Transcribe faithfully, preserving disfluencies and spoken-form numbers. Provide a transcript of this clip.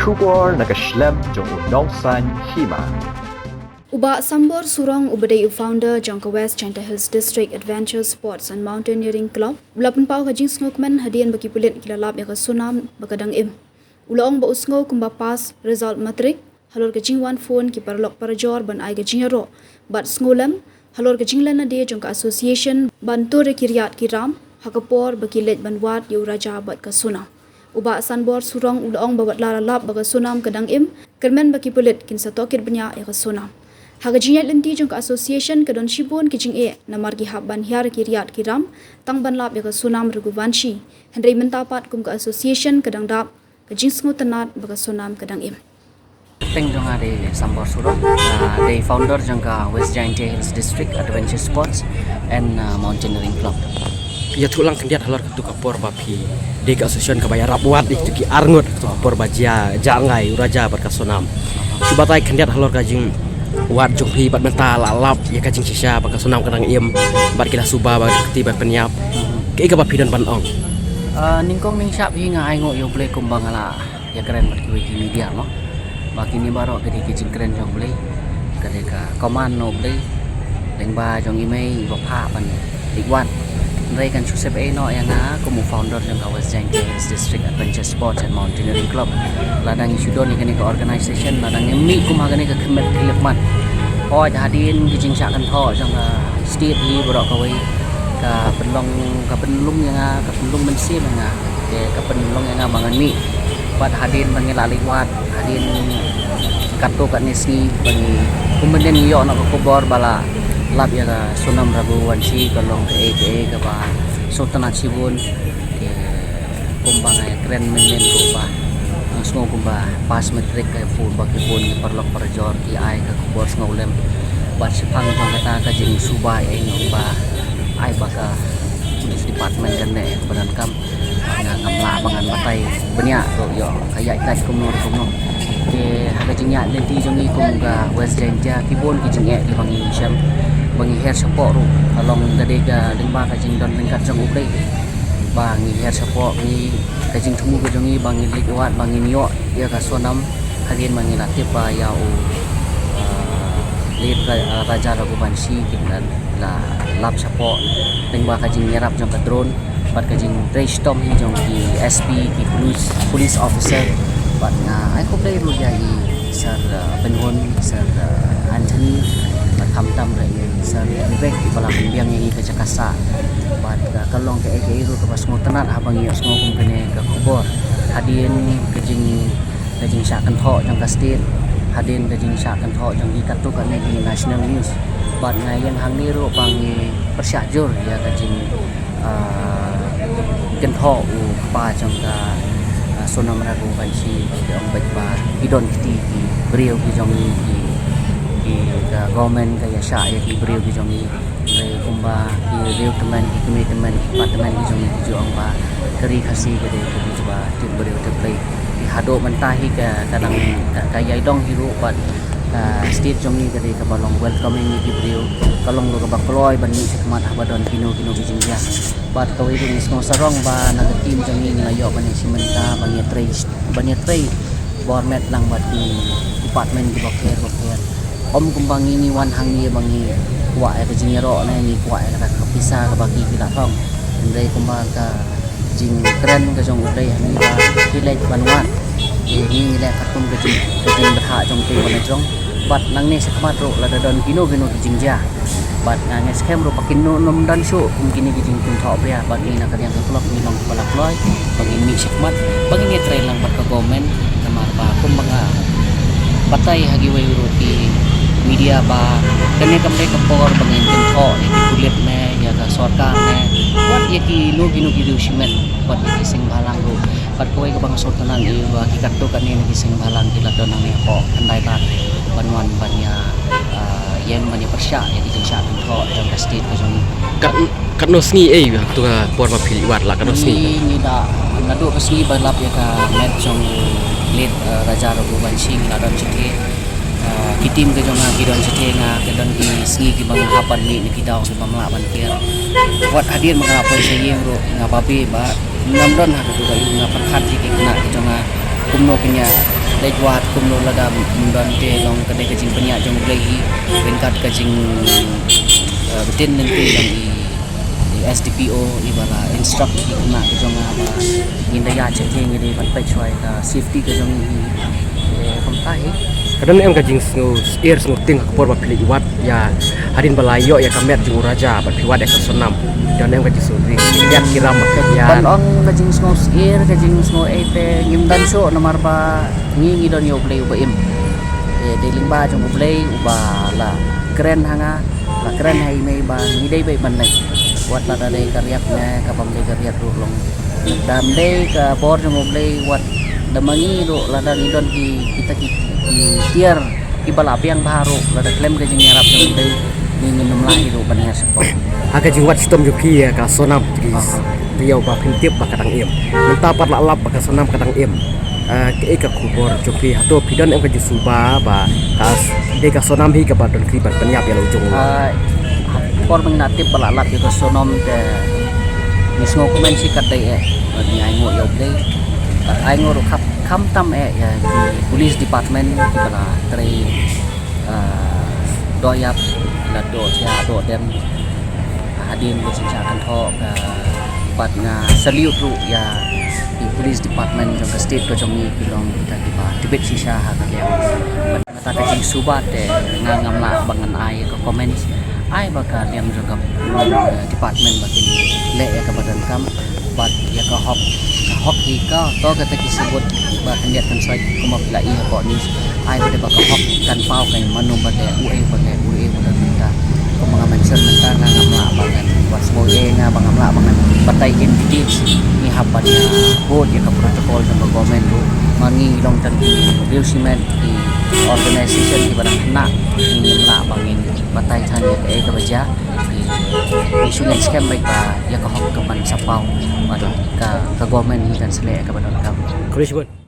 Khubor na ka shlem jong u Nongsaiñ Hima. U Bah Sambor Surong, uba dei u founder jong ka West Jaintia Hills District Adventure Sports and Mountaineering Club, u la pynpaw ka jingsngewkmen hadien ba ki pulit ki la lap ïa ka Sonam ba ka dang im. U la ong ba u sngew kumba pass result matric halor ka jingwan phone ki paralok parajor ban ai ka jingïaroh bad sngewlem halor ka jinglen lade jong ka association ban tur ïa ki riat ki ram ha ka por ba ki leit ban wad ïa u Raja bad ka Sonam. U Bah Sambor Surong u la ong ba wat la la lap ba ka Sonam ka dang im, kyrmen ba ki pulit kin sa tohkit bniah ïa ka Sonam. Ha ka jingïaid lynti jong ka association ka don shibun ki jingeh namar ki hap ban hiar ki riat ki ram tang ban lap ïa ka Sonam Raghuvanshi. Hynrei mynta pat kum ka association ka dang dap ka jingsngewtynnad ba ka Sonam ka dang im. Kyrteng jong nga dei Sambor Surong, nga dei founder jong ka West Jaintia Hills District Adventure Sports and, uh, Mountaineering Club. Ïathuh lang khyndiat halor katu ka por ba phi dei ka association kaba ïarap wad ïa kitu ki arngut, katu ka por ba jia, jia ngai u Raja bad ka Sonam. Shu batai khyndiat halor ka jingwad jong phi bad mynta la lap ïa ka jingshisha ba ka Sonam ka dang im bad ki la suba ba ka kti ba pynïap. Kaei kaba phi don ban ong? Ah, nyngkong nyngshap hi nga ai nguh ïa U Blei kumba nga la ïakren bad kiwei ki media mo. Ba kine baroh ka dei ka jingkren jong U Blei, ka dei ka command na U Blei. Lyngba jong i mei iba phah ban leit wad. Hynrei kan shu sep ei noh ïa nga kum u founder jong ka West Jaintia Hills District Adventure Sports and Mountaineering Club. Lada ngi shu don ïa kane ka organization, lada ngi mih kum ha kane ka khmat khyllipmat. Hooid hadien ka jingshah kynthoh jong ka state hi baroh kawei ka pynlong, ka pynlong ïa nga, ka pynlong mynsiem ïa nga. Te ka pynlong ïa nga ba ngan mih. Bad hadien ba ngi la leit wad, hadien katto katne sngi ba ngi, kumba ngi ïoh noh ka khubor ba la lap ïa ka Sonam Raghuvanshi, ka long kaei kaei kaba sngewtynnad shibun. Te kumba nga ïakren mynnin ruh ba nga sngew kumba pass matric ka bun, ba ki bun ki paralok parajor ki ai ka khubor sngewlem. Bad shaphang jong kata ka jingsuba ïa nga ba ai ba ka police department kan ne ba donkam. Nga ngam lah ba ngan batai bniah ruh ïoh ka ïaid lait kumno ruh kumno. Te ha ka jingïaid lynti jong ngi kum ka West Jaintia ki bun ki jingeh kiba ngi shem, ba ngi her shapoh ruh ka long ka dei ka lyngba ka jingdon ryngkat jong U Blei. Ba ngi her shapoh ngi, ka jingthmu ka jong ngi ba ngi leit wad ba ngin ïoh ïa ka Sonam. Hadien ba ngi la tip ba ïa u, ah, late Ra-, ah, Raja Raghuvanshi ki la, la lap shapoh lyngba ka jingïarap jong ka drone bad ka jingtrei shitom hi jong ki S P, ki police, police officer. Bad nga ai khublei ruh ïa i Sir, ah, Pynhun, Sir, ah, Anthony, bad khamtam ruh ïa i Sir Vivek kiba la pynbiang ïa ngi ka jaka sah. Bad ka, ka long kaei kaei ruh kaba sngewtynnad haba ngi ïohsngew kum kane ka khubor. Hadien ka jing, ka jingshah kynthoh jong ka state, hadien ka jingshah kynthoh jong ki katto katne ki national news. Bad nga ïeng hangne ruh ba ngi pyrshah jur ïa ka jing, ah, kynthoh u kpa jong ka, ah, Sonam Raghuvanshi, ki ong beit ba ki don kti ki briew ki jong ngi, ki, ki ka government ka ïashah ïa ki briew ki jong ngi. Hynrei kumba ki riew tymmen, ki kmie tymmen, ki kpa tymmen ki jong ngi ki ju ong ba ka ri Khasi ka dei ka ri kaba tip briew tip Blei. Te haduh mynta hi ka, ka dang ka, ka ïai dong hi ruh bad ka state jong ngi ka dei kaba long welcoming ïa ki briew, ka long ruh kaba kloi ban mih shakhmat haba don kino kino ki jingjia. Bad kawei ruh ngi sngewsarong ba na ka team jong ngi ngi la ïoh ban ïashim bynta ba ngi ïatrei, ban ïatrei bor met lang bad ki department kiba pher ba pher. Ym kumba ngi ngi wan hangne ba ngi kwah ïa ka jingïaroh ne ngi kwah ïa kata ka pisa kaba ki ki la thong. Hynrei kumba ka jingkren ka jong U Blei hangne ba ki leit ban wan. Te ngi ngi leh katkum ka jing, ka jingbthah jong U Blei ba la jong. Bad nangne shakhmat ruh lada don kino kino ki jingjia, bad nga ngeit skhem ruh ba kin nym don shuh kum kine ki jingkynthoh bria bad ngi na ka liang ka club ngi long kiba la kloi ba ngin mih shakhmat ba ngin ïatrei lang bad ka government. Namar ba kumba nga batai ha kiwei ruh ki media ba kane kam dei ka por ba ngin kynthoh ïa ki pulit ne ïa ka sorkar ne wat ïa kino kino ki riew shimet, wat ïa ki seng bhalang ruh. Bad kawei kaba nga sngewtynnad ïa ba ki katto katne na ki seng bhalang ki la don hangne hapoh khyndai lad ban wan ban ïa, ah, ïeng ban ïa pyrshah ïa ki jingshah kynthoh jong ka state ka jong ngi. Kat, katno sngi ei ha katu ka por ba phi leit wad la katno sngi? Ngi, ngi da naduh ka sngi ba lap ïa ka met jong late, ah, Raja Raghuvanshi ngi la don shatei. Ah, ki team ka jong nga ki don shatei, nga ka don ki sngi kiba nga hap ban mih na ki daw kiba nga lah ban kiar. Wat hadien ba nga la poi sha ïing ruh nga babe ba ngam don ha katu ka ïing, nga pyrkhat ïa ki khynnah ki jong nga kumno kin ïa Leit wad kumno lada ym don te long ka dei ka jingpynïaid jong U Blei hi ryngkat ka jing, eh, btin nangta jong i, i S D P O i ba la instruct i khynnah ka jong nga ba ngin da ïa check ngi dei ban peit shuwa ka safety ka jong i. Eh, kumta hi. Ka don em ka jingsngew syier sngewtieng ha ka por ba phi leit wad ïa hadien ba la ïoh ïa ka met jong u Raja bad phi wad ïa ka Sonam? Don em ka jingsngew syier ki ram ba phi ïa ban ong ka jingsngew syier ka jingsngew ei te ngim don shuh namar ba ngi ngi don ïa U Blei uba im. Te dei lyngba jong U Blei uba la kren ha nga, la kren ha i mei ba ngi dei beit ban leit. Wat lada dei ka riak ne ka bym dei ka riak ruh long. Dam dei ka bor jong U Blei wat da ma ngi ruh lada ngi don ki kita ki, ki tiar kiba la biang bha ruh lada khlem ka jingïarap jong U Blei ngi ngin ym lah hi ruh ban ïa support. Ha ka jingwad shitom jong phi ïa ka Sonam ki, aha, taïew ba phim tip ba ka dang im. Mynta pat la lap ba ka Sonam ka dang im. Ah, kaei ka khubor jong phi, hato phi don em ka jingsuba ba ka s-, dei ka Sonam hi kaba don kti ban pynïap ïa la u jong u? Ah, por ba ngi na tip ba la lap ïa ka Sonam te ngi sngew kmen shi katdei eh. Bad ngi ainguh ïa U Blei. Bad ainguh ruh kham, khamtam eh ïa ki police department kiba la trei, ah, doh ïap, la doh thiah doh dem. Hadien ba shisha kan thoh ka, bad nga salute ruh ïa ki police department jong ka state ka jong ngi ki long kita kiba tbit shisha ha ka liang. Kata ka jingsuba te nga ngam lah ba ngan ai ka comments. Ai ba ka liang jong ka, eh, department ba kin leh ïa kaba donkam. Bad ïa ka hok, ka hok hi ka, to kata ki sabut ba khyndiat khynsoit kumba phi la i hapoh news. Ai ba dei ba ka hok kan paw kan mano ba dei uei ba dei uei ba dei mynta. Kumba nga mention mynta nga ngam lah ba ngan wat sngewthuh ïa nga ba ngam lah ba ngan batai in details. Ngi hap ban ïa bud ïa ka protocol jong ka government ruh. Ma ngi long tang ki briew shimet ki organization kiba dang khynnah. Ngi ngim lah ba ngin batai than ïa kaei kaba jia. Ngi shu ngeit skhem beit ba ïa ka hok ka ban sa paw. Bad ka, ka government hi kan sa leh ïa kaba donkam. Khublei shibun.